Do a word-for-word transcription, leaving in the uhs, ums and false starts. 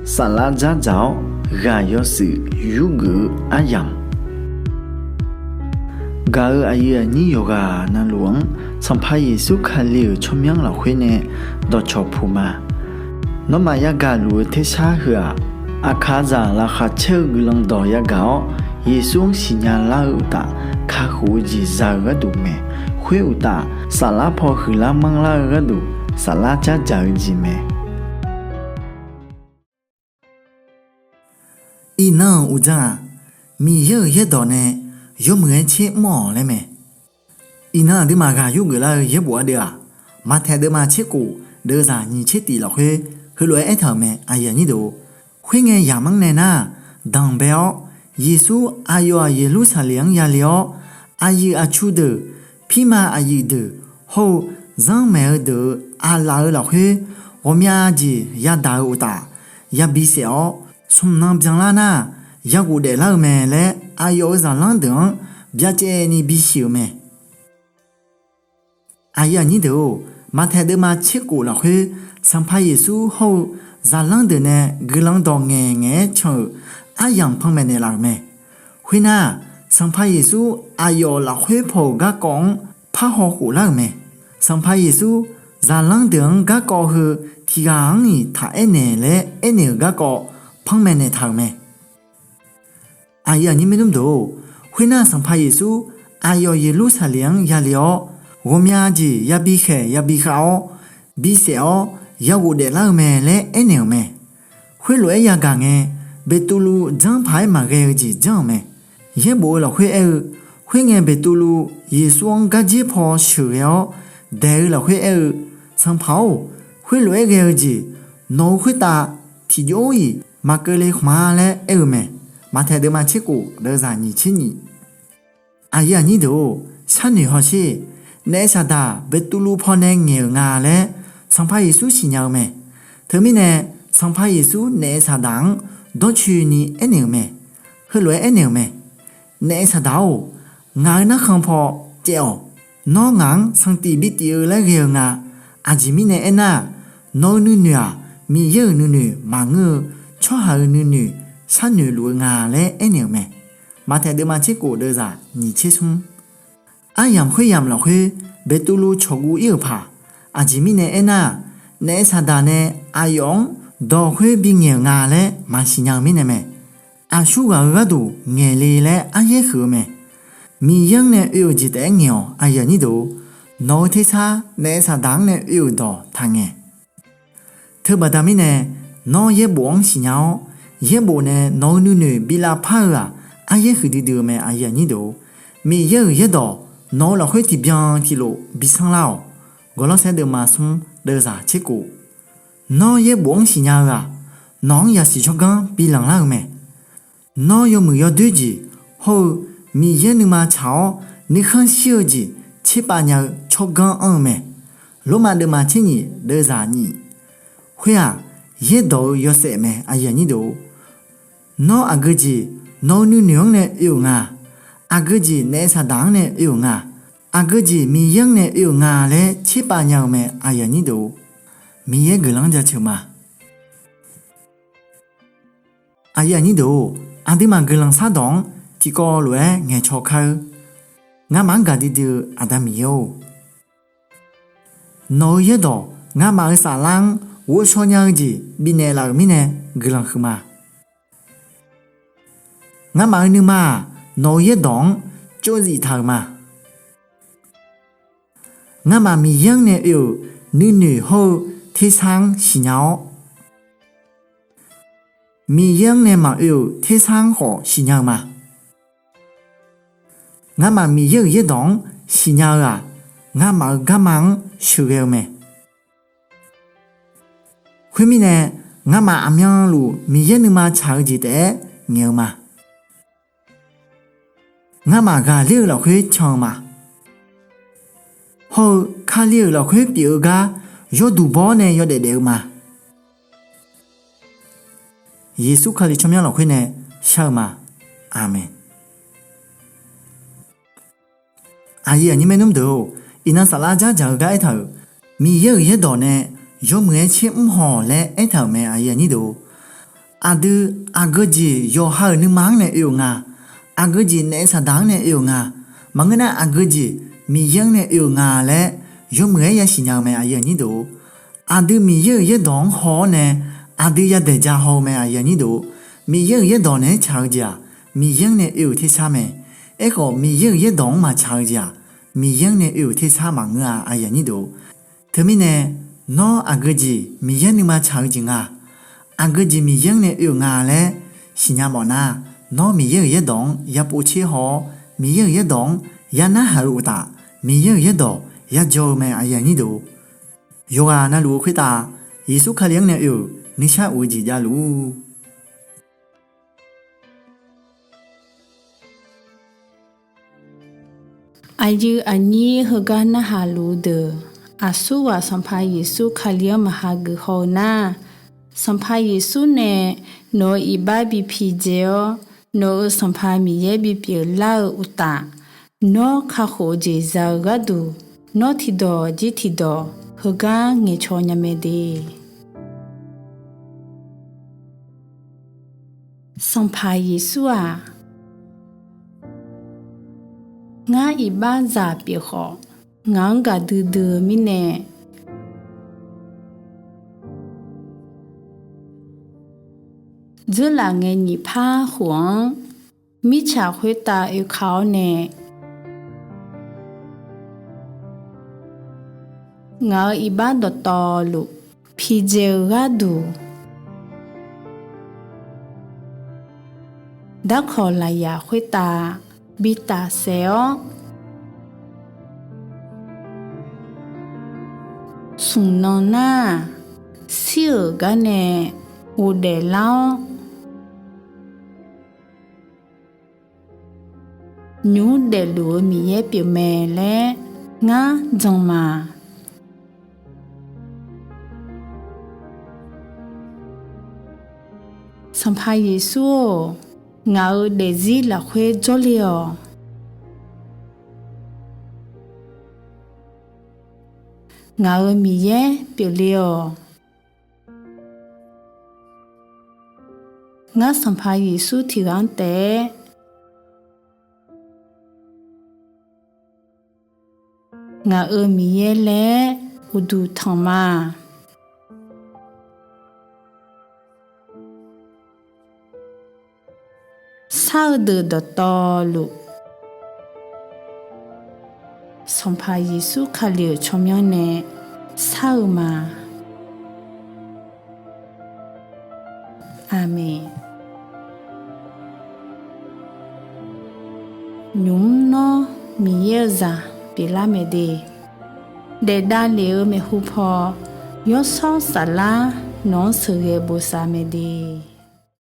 Saflar dzardzaq-awr ghaq yawshuif yurgeuf-eu aryamq, gaq-euq aqyuif aqnyir yawqghaq navluf-anr Sanqpaq Yeqsur Kali-euq tsawrmyanr lafkhoer nae dawqcawq puq ma. Nawmaf yagaq luf-eu tersar heu-aq, aqkaqzaq laqkhaq caer-eu guiqlanq dawq yagaq-awr, Yeqsur-anr siqnya lar-eu uqtaf, kakhof-eu jeq za-eu gharduq mae. Khoer uqtaf, saflar paw huiqlar manrlar-eu gharduq, saflar dzardzaq-eu jeq mae. Iqnan-euq uqdzan-aq, Miqyaer-euq yaerdawq nae yawmuiq-aer tser mr-awq laer mae. Iqnan aqduimaf ghaq yurgeuf lar-eu yaerbof-anr deuv-aq, Maqtaeq deuvma tserkof deuvzaq nyiq tser tif lafkhoer heulof-aer aertaq-euq mae. Khoerngae yamq-anr nae nar-aq, danqbae-awr, Yeqsur aqyawf-aq Yeqlursaqlaeq-anr yale-awr, aqyuif aqtsu deuq, pirma aqyuif deuq, hawr-eu zanrmaeq-eu deuq-euq aqlaf-eu lafkhoer ghawqmya jeq yadaq-eu uqtaf, yabi saef-awr, smq nan byanlar nar-aq, yaghof daeflar-eu mae laer aqyawf-euq zaqlanr deuq-anr byacaevni bisiq-euq mae. Aqyuif aqnyir deuq-or, Maqtaeq deuvma tserkof lafkhoer Sanqpaq Yeqsur hawr-eu zaqlanr deuq nae guiqlanq dawq ngaeqngaeq-aer can-euq aryamq panmaeq naeqlaf-euq mae. Khoernar-aq, Sanqpaq Yeqsur aqyawf lafkhoer paw-euq garkawv-anr parhaw khoflar-euq mae. Sanqpaq Yeqsur zaqlanr deuq-anr garkawv heu tiqghaq-anr-iq taq aernaeq laer aernaeq-euq garkawv panmaeq naeqtaq-euq mae. Aqyuif aqnyir maernmr deuq-or, khoernar Sanqpaq Yeqsur aqyawf Yeqlursaqlaeq-anr yale-awr, ghawqmya jeq yabi khaeq yabi khav-awr, bisaef-awr yaghof daeflar-eu mae laer aernaeq-euq mae. Khoerlof-aer yagaq ngae, Beqtuvluv janrpaq-aer maqghae-eu jeq janr-euq mae. Yaerbof-eu lafkhoer aer-eu, khoerngae Beqtuvluv Yeqsur-anr garjer paw sheuqghae-awr daeq-eu lafkhoer aer-eu, Sanqpaq-or, khoerlof-aer ghae-eu jeq nawq-eu khoertav tiqjox-iq maqkeuvle khmq-a laer aer-eu mae. Maqtaeq deuvma tserkof deuvzaq nyiq tser nyiq. Aqyuif aqnyir deuq-or, sharnoeq hawsher. Naef saqdaq Beqtuvluv pawnae ngaeq-euq nga laer Sanqpaq Yeqsur siqnya-eu mae. Teumirnae, Sanqpaq Yeqsur naef saqdaq-anr dawrcoeni aernaeq-euq mae. Heulof-aer aernaeq-euq mae. Naef saqdaq-or, ngaq-euq narkhan paw caev-awq. Nawr ngaq-anr sanqtif bitif-eu laer ghae-eu nga. Aqjeq mirnae aernar-aq, nawq-eu nuinoeq-aq Miqyaer-euq nuinoeq maqngeur-eu, tsawrhaq-euq nuinoeq sharnoeq luf-eu nga laer aernaeq-euq mae. Maqtaeq deuvma tserkof deuvzaq nyiq tser smr. Aryamq khoeryamq lafkhoer Beqtuvluv cawqguv ir-euq paq, aqjeq mirnae aernar-aq, naef saqdaq nae aqyawf-anr dawq khoer bingaeq-euq nga laer maqsiq nya-eu mirnae mae. Aqsur ghaq-eu gharduq ngaeqle laer aryaer huiq-eu mae. Miqyaer-anr nae oe-euq jeq taef-aer ngaeq-awq. Nawq-eu tersar naef saqdaq-anr nae oe-euq dawq taqngaeq. Teubaqda mirnae, nawr yaerbof-anr siqnya-awr, yaerbof nae nawq-eu nuinoeq bi lavpar-eu-aq, aryaer huiqdui dui-eu mae. Miqyaer-euq yaerdawq nawq-eu lafkhoer tiqbyan tiqlof bi sanrlar-awq. Gawrlawrsaer deuvma smr deuvzaq tserkof. Nawr yaerbof-anr siqnya-eu-aq, nawq-anr yasiq tsawrganr bi lanqlar-eu mae. Nawr yawmuiq yawdoer jeq hawr-eu Miqyaer nuima tsaq-awr nuikhanr shir-eu jeq tserpav nya-eu tsawrganr anr-eu mae. Lormav deuvma tser nyiq deuvzaq nyiq. Khoer-aq, yaerdawq-eu yawshaef mae. Nawr aqgeujeq nawq-eu nuinoeq-anr nae oe-euq nga. Aqgeujeq naef saqdaq-anr nae oe-euq nga. Aqgeujeq Miqyaer-anr nae oe-euq nga laer tserpav nya-eu mae. Miqyaer guiqlanq-anr jaceuq ma. Aqduimaf guiqlanq shardawq-anr tiqkawv lof-aer ngaeqcaw kar-eur. Ngamaf-anr gaqdui dui-eu Aqda Miqyaer-or, nawq-eu yaerdawq ngamaf-eu saflar-anr ghovshaw nya-eu jeq bifnaeq laf-euq mirnae guiqlanq huiqma. Ngamaf-eu nuima-aq, nawq-eu yaerdawq-anr tsovzif taq-euq ma. Ngamaf Miqyaer-anr nae oe-euq nuinoeq hawr-eu tersar-anr siqnya-awr, Miqyaer-anr nae maqoe-euq tersar-anr khawf siqnya-eu ma. Ngamaf Miqyaer-euq yaerdawq-anr siqnya-eu-aq, ngamaf-eu garma-anr sheuqghae-eu mae. Khoermirnae, ngamaf aqmyanluf Miqyaer nuima tsaq-eu jeq taef-aer ngaeq-eu ma. Ngamaf ghaqler-eu lafkhoer can-eu ma. Hawr-eu Kali-euq lafkhoer pyeuf-eu gar yawduq baw-awr nae yawdaef daef-eu ma. Yeqsur Kali tsawrmyanr lafkhoer nae shar-eu ma. Aqmeq. Aqyuif aqnyir maernmr deuq-or, iqnan saflar dzardzaq-eu gar aertaq-euq, Miqyaer-euq yaerdawq nae yawmuiq-aer tser mr haw-awq laer aertaq-euq mae. Aqdui aqgeu jeq yawqha-euq nuima-anr nae oe-euq nga. Aqgeu jeq naef saqdaq-anr nae oe-euq nga. Maqngeur nar aqgeu jeq Miqyaer-anr nae oe-euq nga laer yawmuiq-aer yasiq nya-eu mae. Aqdui Miqyaer-euq yaerdawq-anr haw-awr nae aqdui yadaeq ja haw-eu mae. Miqyaer-euq yaerdawq naeq-aer tsaq-eu jeq-aq, Miqyaer-anr nae oe-euq tersar mae. Aerkhawf Miqyaer-euq yaerdawq-anr maqtsaq-eu jeq-aq, Miqyaer-anr nae oe-euq tersar maqngeur-a. Teumirnae nawr aqgeu jeq Miqyaer nuima tsaq-eu jeq nga. Aqgeu jeq Miqyaer-anr nae oe-euq nga laer siqnya mawf nar, nawr Miqyaer-euq yaerdawq-anr ya povtser haw-awr, Miqyaer-euq yaerdawq-anr ya narhaq-eu uqtaf, Miqyaer-euq yaerdawq ya jawr-eu mae. Yawqghaq navluf-eu khoertav Yeqsur Kali-anr nae oe-euq nuisar of-eu jeq javluf-ur. Aqyuif aqnyir heugar narhaq luf-eu deuq, aqsurghaq Sanqpaq Yeqsur Kali-anr maqha geuf haw-eu nar, Sanqpaq Yeqsur nae nawq-euq iqbax bi pidzae-awr, nawq-euq Sanqpaq Miqyaer bipyeuf lar-eu uqtaf, nawr kakhof-eu jeq za-eu gharduq, nawr tiqdawq jir tiqdawq heugar ngaeqcaw nya mae de. Sanqpaq Yeqsur-aq, ngar iqbaxzaq pyeuf khawf, ngaq-anr gaqdui dui-eu mirnae, dzeurlaf ngae nyiq par khof-anr mirtsaq khoertav oeka-awr nae, ngaq-euq iqbax dawqtawvluf pidzae-eu gharduq, darkawq lafyaq khoertav bi tafsaef-awr, smq nan nar-aq, shir-euq gar nae ghofdaef lar-awr, nymq mr daefluf-eu Miqyaer pyeufmae laer ngar jan ma. Sanqpaq Yeqsur-or, ngaq-euq daefzir lafkhoer jawrle-awq. Ngaq-euq Miqyaer pyeufle-awq. Ngar Sanqpaq Yeqsur tiqghaq-anr taef-aer ngaq-euq Miqyaer laer uqduq tanq ma. Shar-eu deuq dawqtawvluf, Sanqpaq Yeqsur Kali-euq tsawrmyanr nae shar-eu ma. Aqmeq. Nymq mr nawr Miqyaer-eu zaq pyeuflar mae de. Daef davlef-eu maeqhu paw, Yawshawr Saflar nawq-anr sheuqghae bosav mae de.